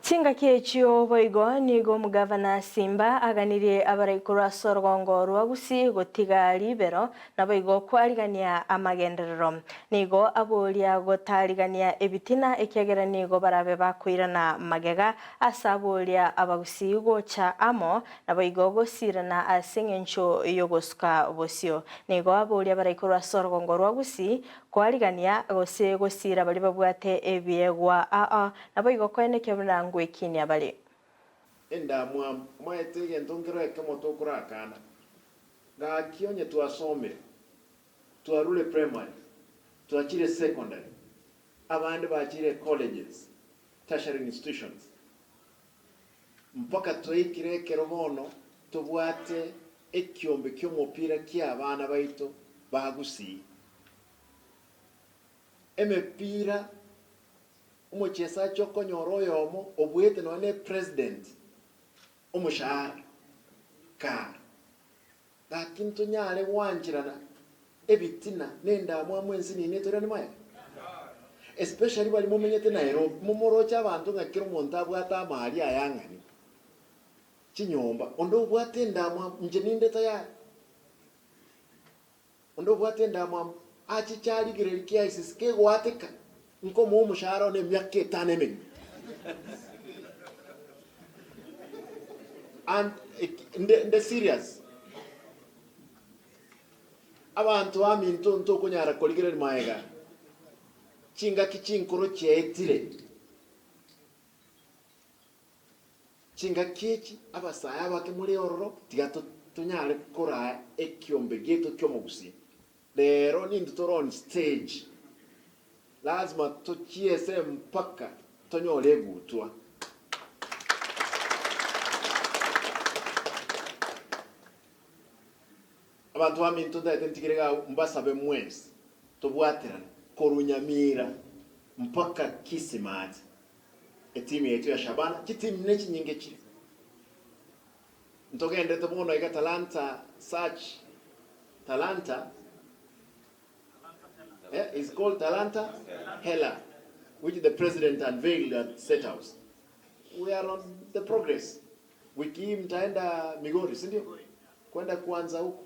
Chingaki echio boigo nigo omogavana Simba aganirie abarai korwa ase orogongo rwa Gusii gotiga ribero naboigo kwarigania amagenderero. Nigo aboria gotarigania ebitina ekiagera nigo barabe bakoirana magega ase aboria Abagusii gocha amo naboigo gosirana ase engencho y'ogosuka bosio. Nigo aboria abarai korwa ase orogongo rwa Gusii koarigania gose gosira baria babwate ebiegwa aa Naboigo koenekia buna ngwekinia bare. Endamwamu, Omaete egento nkero ekemo tokorakana, gaki onye twasomire, twarure primary, twachire secondary, abande bachire colleges, tertiary institutions, mpaka twaikire ekero bono tobwate ekiombe ki'omopira kia abana baito ba Gusii. Emepira Omochesachi okonyora oyomo obuete nonya ne president omoshahara kare. Gaki ntonyare gwancherana ebitina na endamwamu ense nini etoirane maega? Especially baria momenyete Nairobi, momoroche abanto ng'a kera omonto abwate amari aye ang'ani, chinyomba, onde obwate endamwamu, inche ninde tayari. Onde obwate endamwamu achiche arigererie kiaisisi kegoateka, nkomoa omoshahara one emiaka etano emegima. And nde nde serious. Abanto baminto ntokonyara korigereria magega, chingaki chinkoro chiaetire. Chingaki echi abasae abake more ororo, tiga tonyare koraa ekiombe giaito ki'omogusii. Rero nintwe tore on stage, lazima tochiese mpaka tonyore egutwa. Abanto baminto ntagete ntigere iga agwo, mbasabe mwensi tobwaterane korwa Nyamira mpaka Kisimaati. Etimu yaito ya Shabana, chitimu nechinyinge chire. Ntogenderete bono iga Talanta Search, Talanta eh, is called Talanta Hela, which the president unveiled at State House. We are on the progress. Wiki hii mtaenda Migori, si ndio? Kwenda kuanza huko.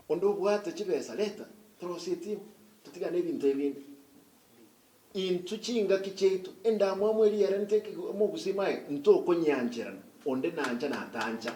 Onde obwate chibesa leta, torosie etimu, totigane ebinto ebinde. Intwe chingaki chiaito, endamwamu eria yarentete omogusii maega, ntokonyiancherana, onde nancha na tancha.